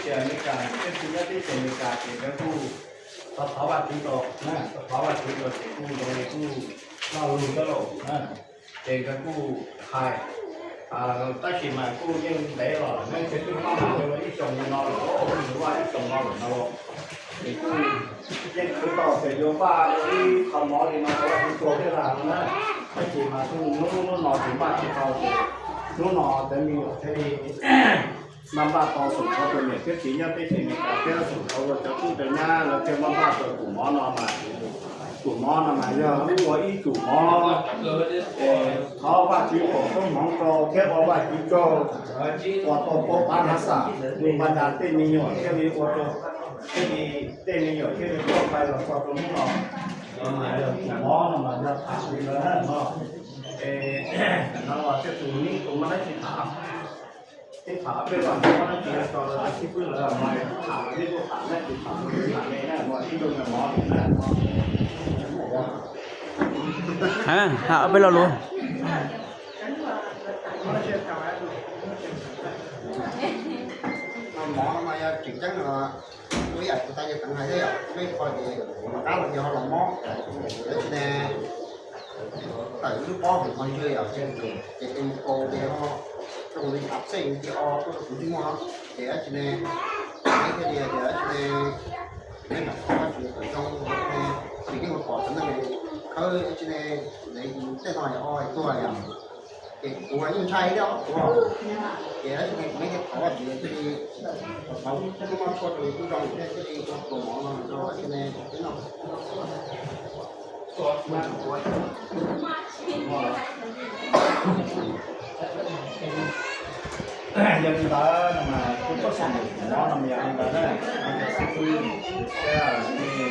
Ces Amelikas, teb chaws nyob teb chaws Amelikas ces nkawd kuj thov thov Vajtswv tau, thov thov Vajtswv tau ces kuj zoo li kuj noj lug coj los na, ces nkawd kuj hais, tab sis mas kuj yeej ntev los lawm ne, ces twb pab mas ua ib xyoos li no lawm, ua ib xyoos no lawm no, ces kuj yeej khwv tau ces yuav npaj ua ib qho mov li no rau Vajtswv tau thiab lag no na, tab sis mas kuj hnub hnub no ces npaj tsis tau ces hnub no cov me nyuam thiaj li npaj npaj tau xoom rau tus niam thiab txiv nyob teb chaws Amelikas thiab xoom rau cov tub cov nyab lawv thiaj npaj npaj tau tus mov no mas, tus mov no mas yog ua ib tus mov thov Vajtswv foom koob hmoov rau thiab ua Vajtswv tsaug, ua tau pab pab nab xam, npaj npaj tej me nyuam thiaj li ua rau, thiaj li tej me nyuam thiaj li tuaj pais los txog rau hnub no. Tus mov no mas yog tham li ntawd no, es no los thiaj tus nib tus muaj dab tsi tham. Ib tham peb los muaj dab tsi tso lawv xib fwb lawv mas tham los neb kuj tham dab tsi tham los tham me na, ib tug me mov na. Tham peb lo lus. Mov no mas yog tseem ceeb los ua ib yam kuv tais yawg Teev hais thiab yom, peb qho ces kuv mam qab los yog los mob, tab sis ne tawm lub pob hauv qhov ntswg yom, ces ces mus kaus ces ho rau li ab xej li o tuaj rau kuv ntsej muag, ces dab tsi ne, neb thiaj li tias dab tsi ne, neb mam qhov dab tsi tawm zoo, ces yeej ua pom cov neeg khawb dab tsi ne, tej no yog o tuag yom. Ces kuv yeej ntshai thiab kuv, ces dab tsi ne kuv neb thiaj thov Vajtswv thiaj li thov lub mob tshuaj rau li tub zoo thiab thiaj li ua tus mov no rau dab tsi ne no. Yog li ntawd no mas kuv tuaj xav mus no mas yog li ntawd na, cov xib fwb thiab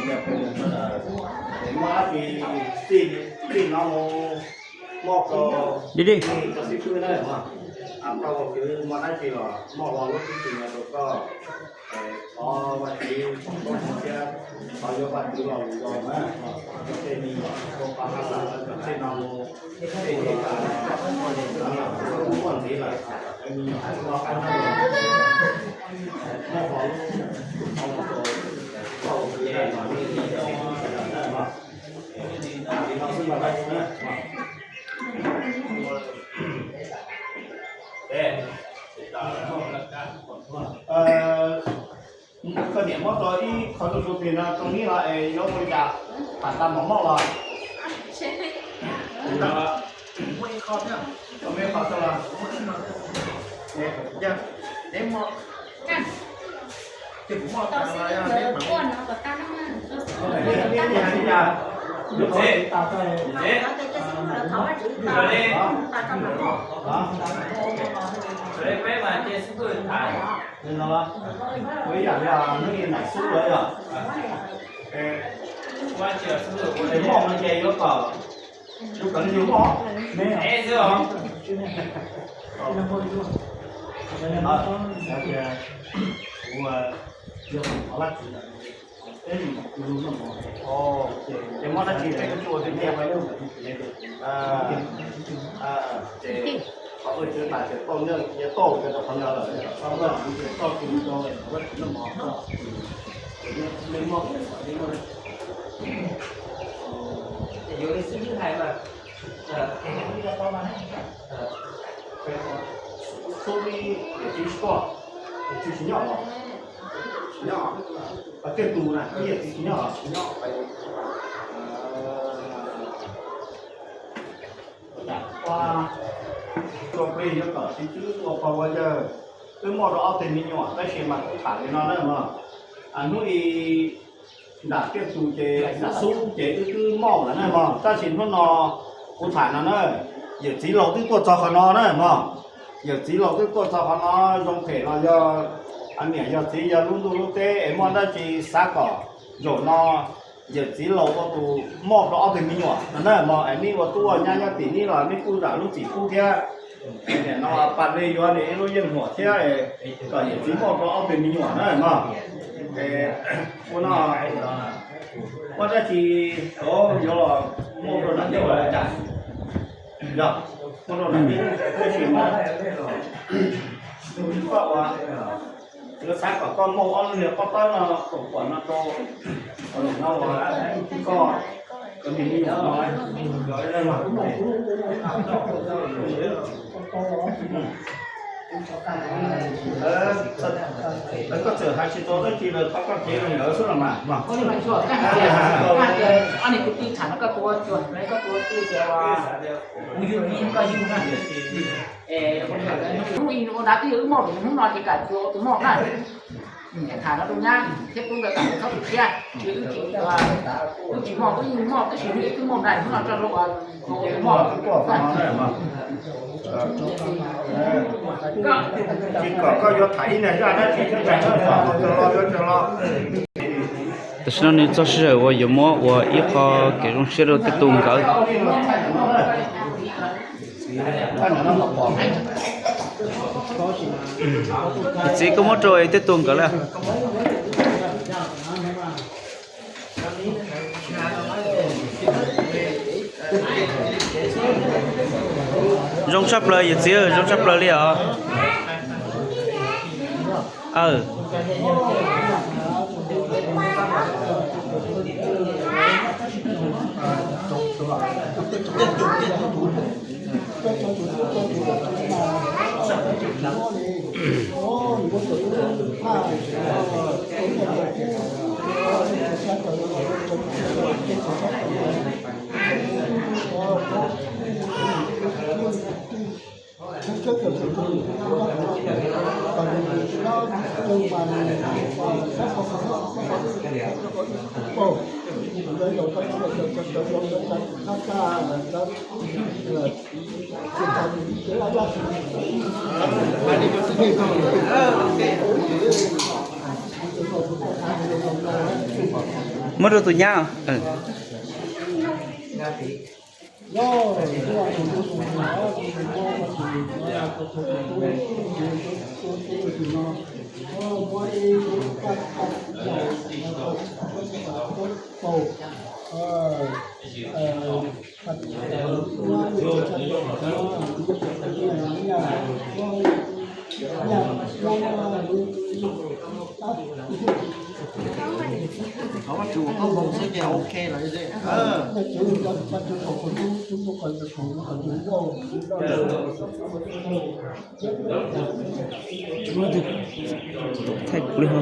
yog peb mus no es muaj dab tsi txij no mus muab rau cov xib fwb na, tau kwv muaj dab tsi los muaj lo lub txib tsis no rau koj, thov Vajtswv foom koob hmoov thiab thov yuav Vajtswv lo lus zoo na, tej me nyuam ua pa ha la cov tej no mus, tej tej muaj ntxiv lawm, tej me nyuam hais ua qab no muab ho lub, ho lub, ho lub, ho lub, li no xwb mas Vajtswv na. Koj niam muab tau ib qho rau tus plig no rau neb los es yuav ua li cas, tham tas mov moj los? Muaj ib qho thiab, muaj ib qho xwb los? Ces kuv muaj tas los yog neb mam li, neb neb hais li cas? Li no los, ua ib yam li hnub ib nram xub lawm yog, es moj no ces yuav kom, yuav kom nws yug moj, neb xwb os. Tias kuv yog thov Vajtswv ntawm peb mus noj mov, ces muab dab tsi peb kuj tsis ua tiag tiag. Ces qhov Vajtswv tas ces tauj nyiaj tauj rau qhov no lawm, tauj Vajtswv ces tauj tus rau Vajtswv noj mov. Yuav li xib fwb hais mas, xub li yawm txiv tsis tuaj, yawm txiv tsis nyob los? Tsis nyob. Tej tus na, ib yawm txiv tsis nyob los? Tsis nyob. Ua plig yuav kom txiv twb ua pog ua yawg, twb muaj rau ob tug me nyuam, tab sis mas kuv tham li no na mog, hnub i nram tiaj tus ces nram xub ces wb twb moj lawm na mog, tab sis hnub no kuv tham no na, yawm txiv laus twb tuaj txog qhov no na mog, yawm txiv laus twb tuaj txog qhov no, zoo phem los yog niam yog txiv yog lub ntuj lub teb es muaj dab tsi xav kom zaum no yawm txiv laus ua tus moj rau ob tug me nyuam no na mog, es neb ua tub ua nyab nyob tim neb los neb kuj zam lub txim pub thiab. Nim no Pas Li yuav nws ib lub yeej huam thiab, kom yawm txiv moj rau ob tug me nyuam na mog. Ua no, muaj dab tsi yuav los muaj rau nram teb, yog muaj rau nram teb, tab sis mas koj ua Yuav xav kom koj muaj ob lub niag pob tawb no kom kuam no rau no, koj, koj me nyuam no. Koj txawm hais tsis tau dab tsi lawm, thov koj cev rau nkawd xwb los mas. Ob niag kwv tij tham no koj tua, koj tua twj tias kuv yug, koj yug na. Hnub ib hnub nrad twb yog wb moj, hnub no ces kam tua tus moj na. Tham no rau nyab thiab tub ntawd kam txhob tu siab, wb tsis, wb tsis moj, wb yeej moj tab sis hnub ib twb moj nrad, hnub no tso rau tus moj. Tsis kom koj yuav tham ib niag zaj dab tsi thiab, tam sim no nws txog sij hawm uas yuav muab ua ib qho kev zoo siab rau tej tug nkawd. Txiv, koj muab rau tej tug nkawd lawm. Zoo tshaj plaws yawm txiv, zoo tshaj plaws li os. Muab rau tus nyab. Thaij kuv li ho.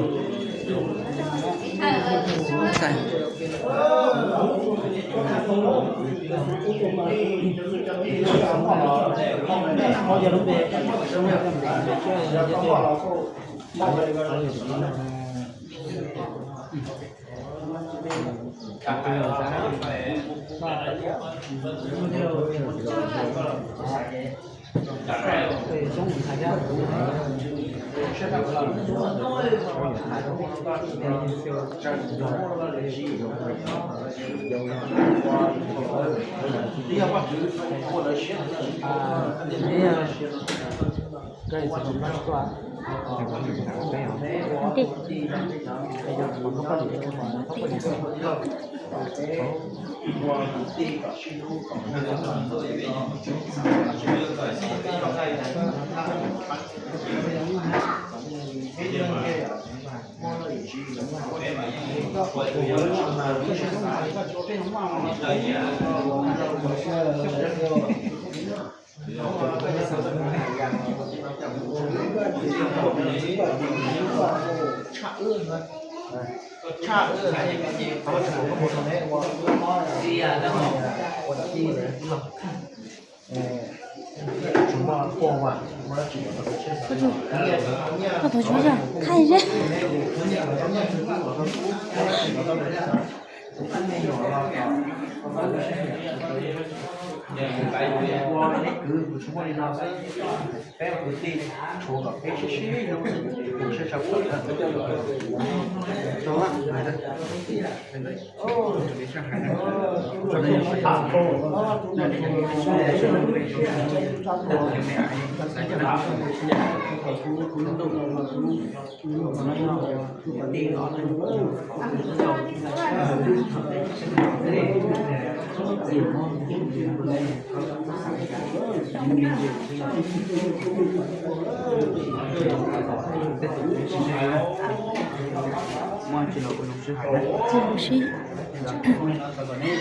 Koj tus tsuav yog thaij seb.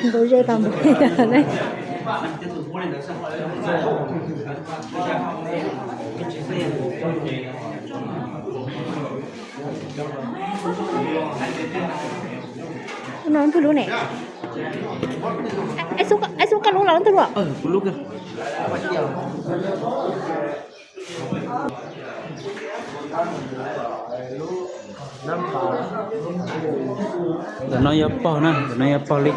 Npau zeb tau npau zeb tau ne. No ntug lub ne. Ais xub koj lub los ntug lub. Ntawm no yuav pog na, ntawm no yuav pog li.